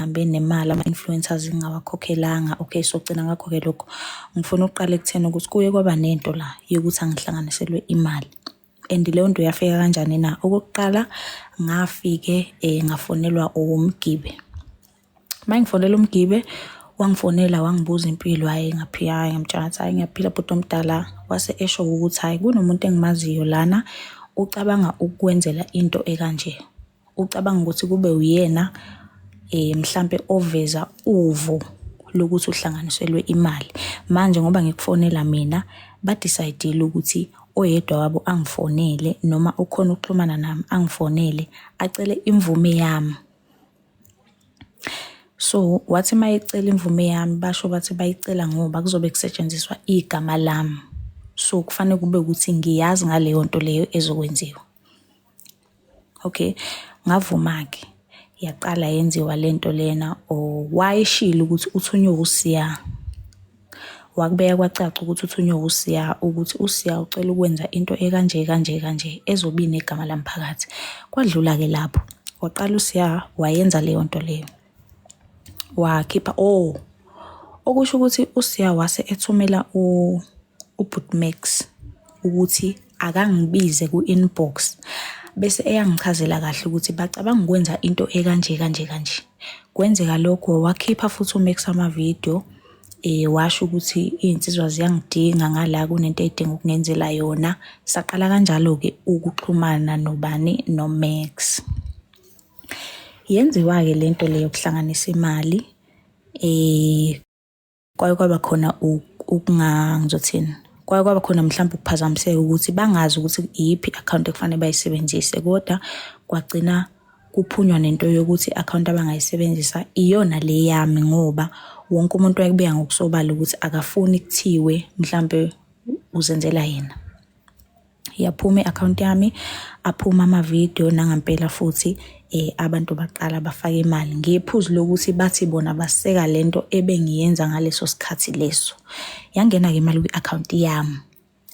ngihambe nemali ama-influencers ngingawakhokhelanga. Okay, sogcina ngakho-ke lokho. Ngifuna ukuqala ekutheni ukuthi kuye kwaba nento la yokuthi angihlanganiselwe imali. And leyo nto yafika kanjani na? Okokuqala ngafike ngafonelwa uMgibe. Uma ngifonela uMgibe wangifonela wangibuza impilo, hhayi ngaphila, hhayi ngamtshela ngathi hhayi ngiyaphila bhuti omdala. Wase esho ukuthi hhayi kunomuntu engimaziyo lana ucabanga ukukwenzela into ekanje. Ucabanga ukuthi kube uyena mhlampe oveza uvo lokuthi uhlanganiselwe imali. Manje ngoba ngikufonela mina ba-decide-ile ukuthi oyedwa wabo angifonele noma ukhona ukuxhumana nami angifonele acele imvume yami. So wathi uma ecela imvume yami basho bathi bayicela ngoba kuzobe kusetshenziswa igama lami. So kufanele kube ukuthi ngiyazi ngaleyo nto leyo ezokwenziwa. Okay, ngavuma-ke yaqala yenziwa le nto lena or wayeshilo ukuthi uthunywe uSiya. Wakubeka kwacaca ukuthi uthunywe uSiya ukuthi uSiya ucela ukwenza into ekanje kanje kanje ezobe inegama lami phakathi. Kwadlula-ke lapho, waqala uSiya wayenza leyo nto leyo. Wakhipha oh, okusho ukuthi uSiya wase ethumela ubhuti Max ukuthi akangibize ku-inbox bese eyangichazela kahle ukuthi bacabanga ukwenza into ekanje kanje kanje. Kwenzeka lokho wakhipha futhi uMax amavidiyo washo ukuthi iy'nsizwa ziyangidinga ngala kunento ey'dinga ukungenzela yona. Saqala kanjalo-ke ukuxhumana nobani noMax. Yenziwa-ke le nto le yokuhlanganisa imali kwake kwaba khona ngizothini, kwake kwaba khona mhlawumbe ukuphazamiseka ukuthi bangazi ukuthi iyiphi i-akhawunti ekufanele bayisebenzise kodwa kwagcina kuphunywa nento yokuthi i-akhawunti abangayisebenzisa iyona le yami ngoba wonke umuntu wayekubeka ngokusobala ukuthi akafuni kuthiwe mhlampe uzenzela yena. Yaphuma i-akhawunti yami, aphuma amavidiyo nangampela futhi abantu baqala bafaka imali ngephuzu lokuthi bathi bona baseka le nto ebengiyenza ngaleso sikhathi leso. Yangena-ke imali kwi-akhawunti yami,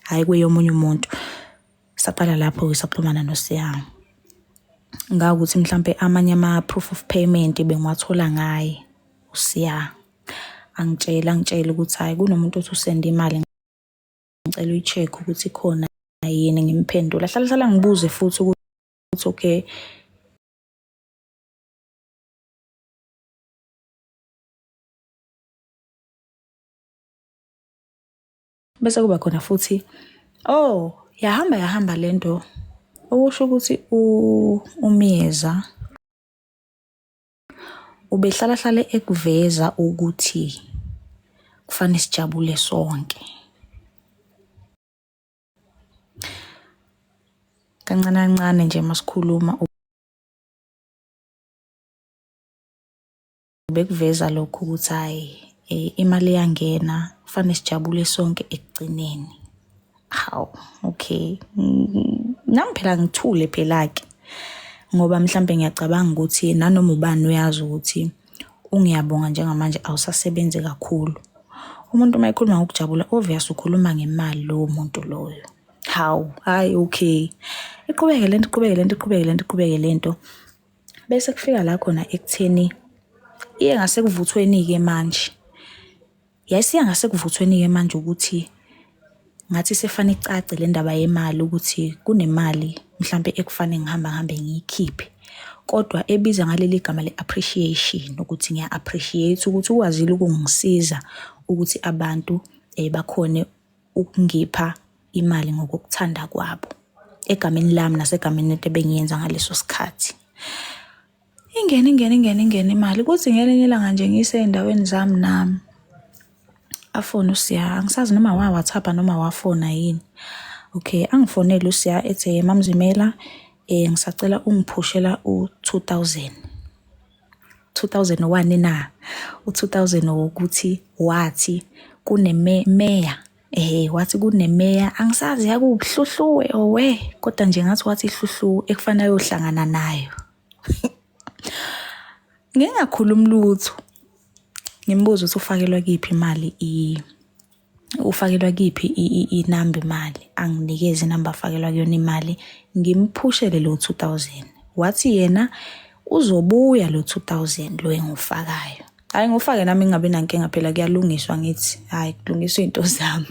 hhayi kweyomunye umuntu. Saqala lapho-ke saxhumana noSiya. Ngawukuthi mhlampe amanye ama-proof of payment bengiwathola ngaye uSiya. Angitshele angitshele ukuthi hhayi kunomuntu othi usende imali. Ngicela uyi-check ukuthi ikhona yini ngimphendule. Ahlale hlale angibuze futhi ukuthi okay. Bese kuba khona futhi, oh yahamba yahamba le nto okusho ukuthi uMyeza ubehlala hlale ekuveza ukuthi kufanele sijabule sonke. Kancane kancane nje masikhuluma ubekuveza lokhu ukuthi hhayi imali iyangena kufanele sijabule sonke ekugcineni. Hawu, okay. Nami phela ngithule phela-ke ngoba mhlampe ngiyacabanga ukuthi nanoma ubani uyazi ukuthi uNgiyabonga njengamanje awusasebenzi kakhulu. Umuntu uma ekhuluma ngokujabula obvious ukhuluma ngemali lowo muntu loyo. Hawu, hhayi okay. Iqhubeke lento, iqhubeke lento, iqhubeke lento, iqhubeke lento. Bese kufika la khona ekutheni iye ngasekuvuthweni-ke manje. Yayisiya ngasekuvuthweni-ke manje ukuthi ngathi sefane icace le ndaba yemali ukuthi kunemali mhlampe ekufanele ngihamba ngihambe ngiyikhiphe. Kodwa ebiza ngaleli gama le-appreciation ukuthi ngiya-appreciate ukuthi ukwazile ukungisiza ukuthi abantu bakhone ukungipha imali ngokokuthanda kwabo egameni lami nasegameni lento ebengiyenza ngaleso sikhathi. Ingene ingene ingene ingene imali kuthi ngelinye ilanga nje ngisey'ndaweni zami nami afone uSiya angisazi noma wa-WhatsApp noma wafona yini. Okay, angifonele uSiya ethi MaMzimela ngisacela ungiphushela u-2,000. 2000 wani na? U-2000 wokuthi wathi kunemeya Ehhe wathi kunemeya angisazi yakuwubuhluhluwe owe kodwa nje ngathi wathi ihluhluwe ekufanele ayohlangana nayo. Ngingakhulumi lutho ngimbuze ukuthi ufakelwa kuyiphi imali ufakelwa kuyiphi inamba imali anginikeze inamba afakelwa kuyona imali ngimphushele lo 2000 wathi yena Uzobuya lo 2000 lo engiwufakayo. Hhayi ngiwufake nami ngingabi nankinga phela kuyalungiswa ngithi hhayi kulungiswa iy'nto zami.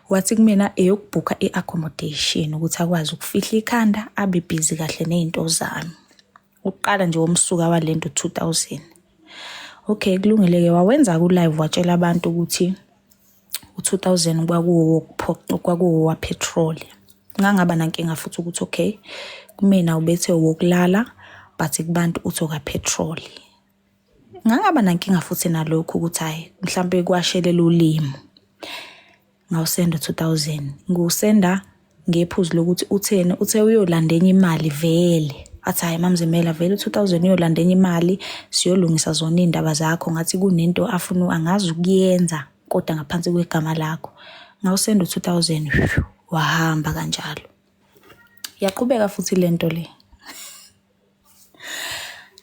Wathi kumina eyokubhukha i-accommodation ukuthi akwazi ukufihla ikhanda abe busy kahle ney'nto zami. Uqala nje womsuka walento 2000. Okay kulungile-ke wawenza ku-live watshela abantu ukuthi u-2000 kwakuwowokuphoqa kwakuwowapetrol. Ngangaba nankinga futhi ukuthi okay kumina ubethe owokulala but kubantu uthi okapetrol. Ngangaba nankinga futhi nalokhu ukuthi hhayi mhlampe kwashelela ulimi. Ngawusenda u-2000 ngiwusenda ngephuzu lokuthi utheni uthe uyolanda enye imali vele athi hhayi mamzimela vele u-2000 uyolanda enye imali siyolungisa zona iy'ndaba zakho ngathi kunento afuna angazi ukuyenza kodwa ngaphansi kwegama lakho. Ngawusenda u-2000 wahamba kanjalo. Yaqhubeka futhi le nto le.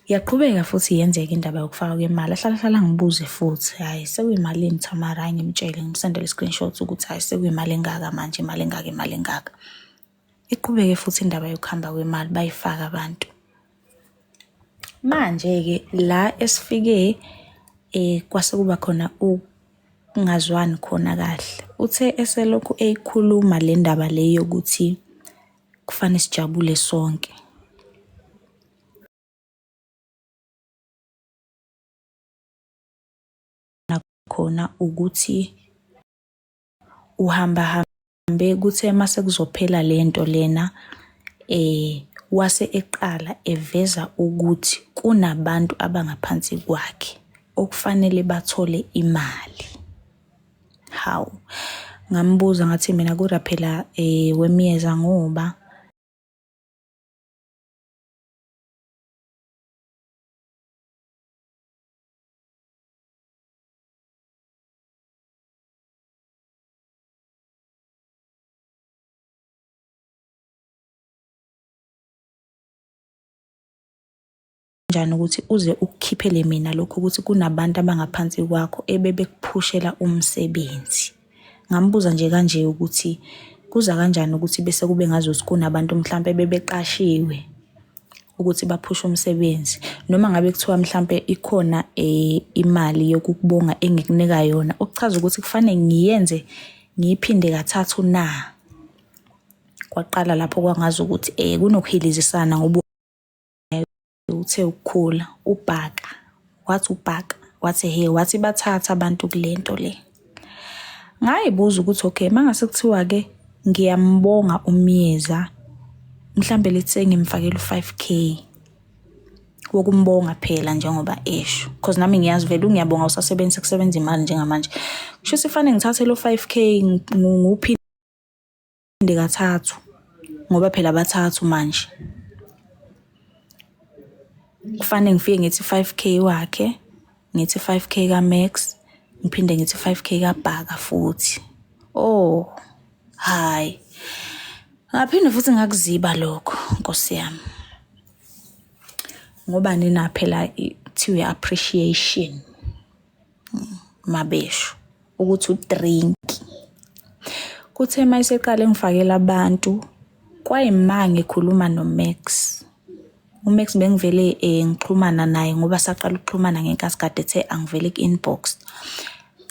Yaqhubeka futhi yenzeka indaba yokufakwa kwemali. Ahlale ahlale angibuze futhi, hhayi sekuyimalini Thamara? Hhayi ngimtshele ngimsendele i-screenshot ukuthi hhayi sekuyimali engaka manje, imali engaka, imali engaka. Iqhubeke futhi indaba yokuhamba kwemali bayifake abantu. Manje-ke la esifike kwase kuba khona ukungazwani khona kahle. Uthe eselokhu eyikhuluma le ndaba le yokuthi kufanele sijabule sonke. Nakhona ukuthi uhamba hambe kuthe mase kuzophela lento lena wase eqala eveza ukuthi kunabantu abangaphansi kwakhe okufanele bathole imali. Hawu, ngambuza ngathi mina kodwa phela wemiyeza ngoba kanjani ukuthi uze ukukhiphele mina lokhu ukuthi kunabantu abangaphansi kwakho ebebekuphushela umsebenzi. Ngambuza nje kanje ukuthi kuza kanjani ukuthi bese kube ngazuthi kunabantu mhlampe bebeqashiwe ukuthi baphushe umsebenzi noma ngabe kuthiwa mhlampe ikhona imali yokukubonga engikunika yona okuchaza ukuthi kufanele ngiyenze ngiyiphinde kathathu na. Kwaqala lapho kwangazi ukuthi kunokuhilizisana ngoba uthe ukukhula ubhaka wathi ubhaka wathi he wathi bathatha abantu kule nto le. Ngayibuza ukuthi okay mangase kuthiwa-ke ngiyambonga uMyeza mhlambe let's say ngimfakela u-5 K wokumbonga phela njengoba esho cause nami ngiyazi vele ungiyabonga usasebenzisa kusebenza imali njengamanje. Kusho ukuthi kufanele ngithathe lo 5 K ngiwuphinde kathathu ngoba phela bathathu manje. Kufanele ngifike ngithi 5 K wakhe, ngithi 5 K kaMax, ngiphinde ngithi 5 K kaBhaka futhi. Oh, hhayi. Ngaphinde futhi ngakuziba lokho Nkosi yami. Ngoba nina phela kuthiwa i-appreciation mabesho ukuthi udrink. Kuthe uma eseqala engifakela abantu kwayima ngikhuluma noMax. UMax bengivele ngixhumana naye ngoba saqala ukuxhumana ngenkathi kade ethe angivele ku-inbox.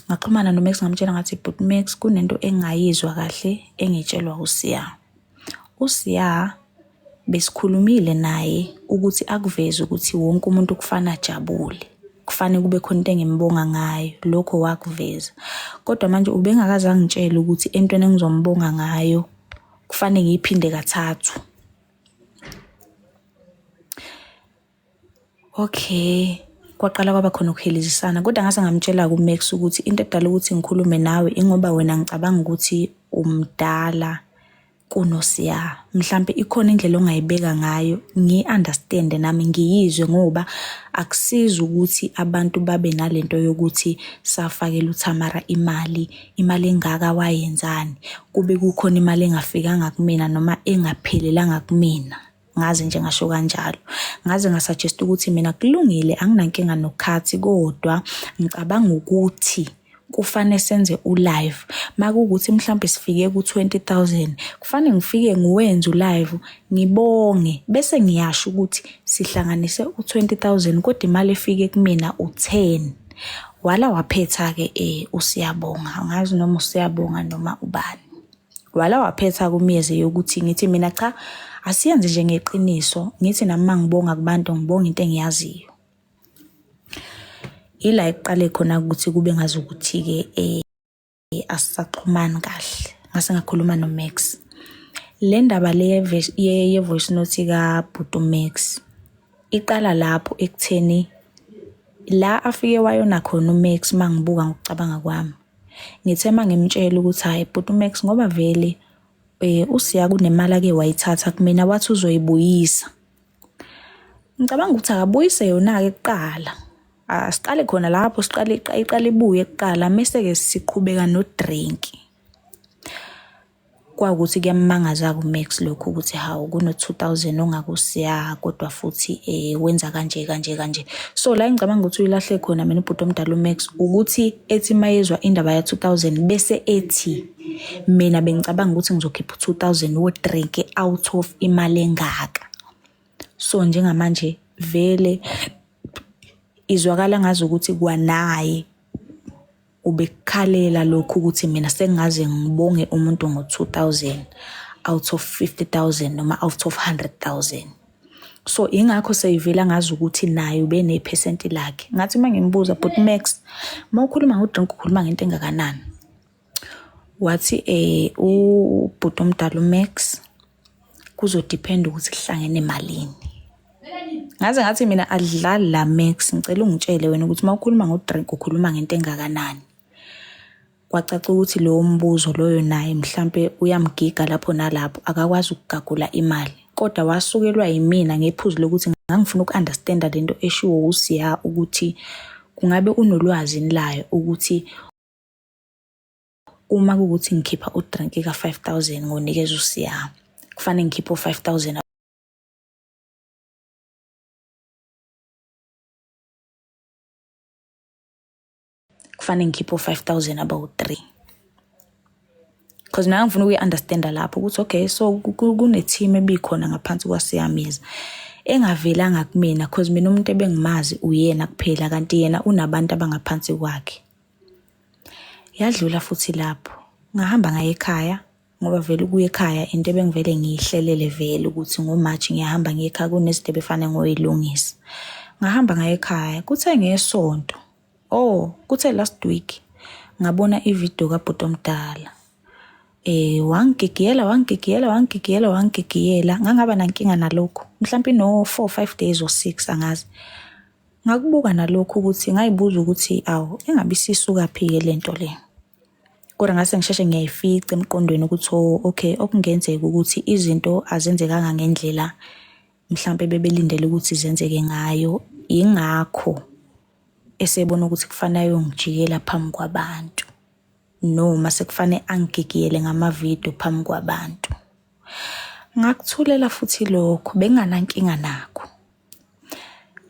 Ngaxhumana noMax ngamtshela ngathi bhuti Max kunento engingayizwa kahle engitshelwa uSiya. USiya besikhulumile naye ukuthi akuveze ukuthi wonke umuntu kufana ajabule. Kufanele kube khona into engimbonga ngayo, lokho wakuveza. Kodwa manje ubengakaze angitshele ukuthi entweni engizombonga ngayo kufanele ngiyiphinde kathathu. Okay, kwaqala kwaba khona ukuhilizisana kodwa ngase ngamtshela-ke uMax ukuthi into edala ukuthi ngikhulume nawe ingoba wena ngicabanga ukuthi umdala kunoSiya. Mhlampe ikhona indlela ongayibeka ngayo ngiyi-understand-e nami ngiyizwe ngoba akusizi ukuthi abantu babe nalento yokuthi safakela uThamara imali, imali engaka wayenzani, kube kukhona imali engafikanga kumina noma engaphelelanga kumina. Ngaze nje ngasho kanjalo. Ngaze ngasuggest ukuthi mina kulungile anginankinga nokukhathi kodwa ngicabanga ukuthi. Kufane senze u-live. Makuwukuthi mhlampe sifike ku-20,000, kufane ngifike ngiwenze u-live ngibonge bese ngiyasho ukuthi sihlanganise u-20,000 kodwa imali efike kumina u-10. Wala waphetha-ke uSiyabonga, angazi noma uSiyabonga noma ubani. Wala waphetha kumyeze yokuthi ngithi mina cha asiyenze nje ngeqiniso, ngithi nami mangibonga kubantu ngibonga into engiyaziyo. Ila ekuqale khona ukuthi kube ngazukuthi-ke asisaxhumani kahle, ngase ngakhuluma noMax. Le ndaba le ye-voice note kabhuti uMax iqala lapho ekutheni la afike wayona khona uMax mangibuka ngokucabanga kwami. Ngithe mangimtshela ukuthi hhayi bhuti uMax ngoba vele uSiya kunemali ake wayithatha kumina wathi uzoyibuyisa. Ngicabanga ukuthi akabuyise yona-ke kuqala. Asiqale khona lapho siqale iqale ibuye kuqala mese-ke siqhubeka nodrinki. Kwawukuthi kuyammangaza-ke uMax lokhu ukuthi hawu kuno-2,000 ongakusiya kodwa futhi wenza kanje kanje kanje. So la engicabanga ukuthi uyilahle khona mina ubhuti omdala uMax ukuthi ethi mayezwa indaba ya-2,000 bese ethi mina bengicabanga ukuthi ngizokhipha u-2,000 wodrinki out of imali engaka. So njengamanje vele izwakala ngazukuthi kwanaye ubekukhalela lokhu ukuthi mina sengaze ngibonge umuntu ngo-2000 out of 50,000 noma out of 100,000. So ingakho seyivela ngazi ukuthi naye ubenephesenti lakhe. Ngathi uma ngimbuza but Max, uma ukhuluma ngodrink ukhuluma ngento engakanani? Wathi ubhuti omdala uMax kuzodepend ukuthi kuhlangene malini. Ngaze ngathi mina adlali la Max, ngicela ungitshele wena ukuthi uma ukhuluma ngodrink ukhuluma ngento engakanani. Kwacaca ukuthi lowo mbuzo loyo naye mhlampe uyamgiga lapho nalapho akakwazi ukugagula imali. Kodwa wasukelwa yimina ngephuzu lokuthi ngangifuna uku-understand-a lento eshiwo uSiya ukuthi kungabe unolwazi layo ukuthi uma kuwukuthi ngikhipha udrinki ka-5,000 ngonikeza uSiya, kufanele ngikhiphe u-5,000 kufanele ngikhiphe u-5,000 abawu-3. Because mina ngifuna ukuyi-understand-a lapho ukuthi okay so kune-team ebikhona ngaphansi kwaSiyamiza engavelanga kumina cause mina umuntu ebengimazi uyena kuphela kanti yena unabantu abangaphansi kwakhe. Yadlula futhi lapho ngahamba ngaya ekhaya ngoba vele ukuya ekhaya into ebengivele ngiyihlelele vele ukuthi ngoMarch ngiyahamba ngiye ekhaya kunezinto ebefanele ngoyilungisa. Ngahamba ngaya ekhaya kuthe ngeSonto, oh kuthe last week ngabona ividiyo kabhuti omdala. Wangigigiyela wangigigiyela wangigigiyela wangigigiyela ngangaba nankinga nalokhu mhlampe ino-four five days or six angazi. Ngakubuka nalokhu ukuthi ngayibuza ukuthi awu engabe isisukaphi-ke le nto le. Kodwa ngase ngisheshe ngiyayifica emqondweni ukuthi oh okay okungenzeka ukuthi izinto azenzekanga ngendlela mhlampe bebelindele ukuthi zenzeke ngayo, yingakho esebona ukuthi kufanele ayongijikela phambi kwabantu noma sekufanele angigigiyele ngamavidiyo phambi kwabantu. Ngakuthulela futhi lokho benginganankinga nakho.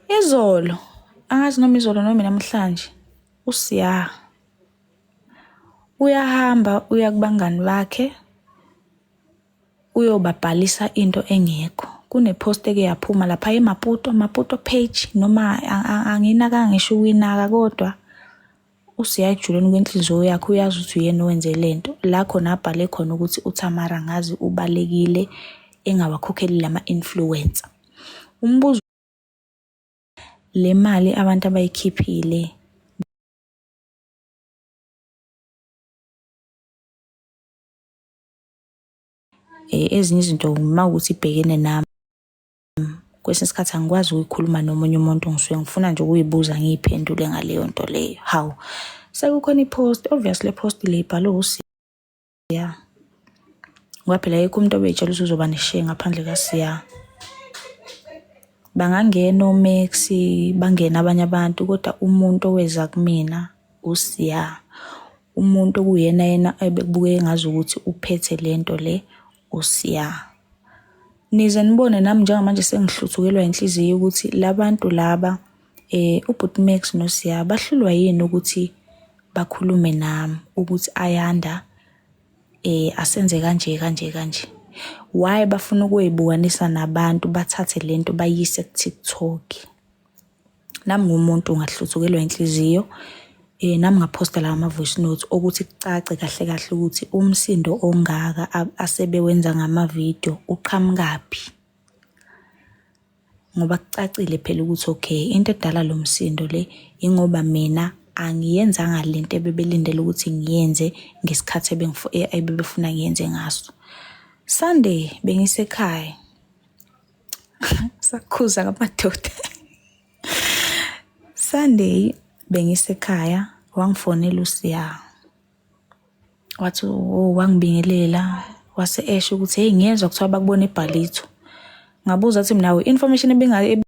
Izolo, angazi noma izolo noma namhlanje, uSiya uyahamba uya kubangani bakhe uyobabhalisa into engekho. Kune-post eke yaphuma lapha eMaputo, Maputo page noma anginakanga ngisho ukuyinaka kodwa uSiya ekujuleni kwenhliziyo yakhe uyazi ukuthi uyena owenze lento. La khona abhale khona ukuthi uThamara ngazi ubalekile engawakhokheli lama-influencer. Umbuzo le mali abantu abayikhiphile ezinye izinto uma ukuthi ibhekene nami kwesinye isikhathi angikwazi ukuyikhuluma nomunye umuntu ngisuke ngifuna nje ukuyibuza ngiyiphendule ngaleyo nto leyo. Hawu, sekukhona i-post, obviously le post le ibhalwe uSiya. Ngoba phela akekho umuntu obey'tshela ukuthi uzoba ne-share ngaphandle kaSiya. Bangangena oMax, bangene abanye abantu kodwa umuntu oweza kumina uSiya. Umuntu okuyena yena ebekubukeka engazukuthi uphethe le nto le uSiya. Nize nibone nami njengamanje sengihluthukelwa inhliziyo ukuthi la bantu laba ubhuti Max noSiya bahlulwa yini ukuthi Bakhulume nami ukuthi Ayanda asenze kanje kanje kanje. Why bafuna ukuyibukanisa nabantu bathathe lento bayise ku-TikTok? Nami ngumuntu ngahluthukelwa inhliziyo. Nami ngaphosta lawa ma-voice notes okuthi kucace kahle kahle ukuthi umsindo ongaka asebewenza ngama-video uqhamukaphi. Ngoba kucacile phela ukuthi okay, into edala lo msindo le ingoba mina angiyenzanga lento ebebelindele ukuthi ngiyenze ngesikhathi ebebefuna ngiyenze ngaso. Sunday bengisekhaya. Sakhuza ngamadoda. Sunday bengisekhaya wangifonela uSiya. Wathi oh wangibingelela wase esho ukuthi hey ngiyezwa kuthiwa bakubona eBallito. Ngabuza athi mina information ebinga.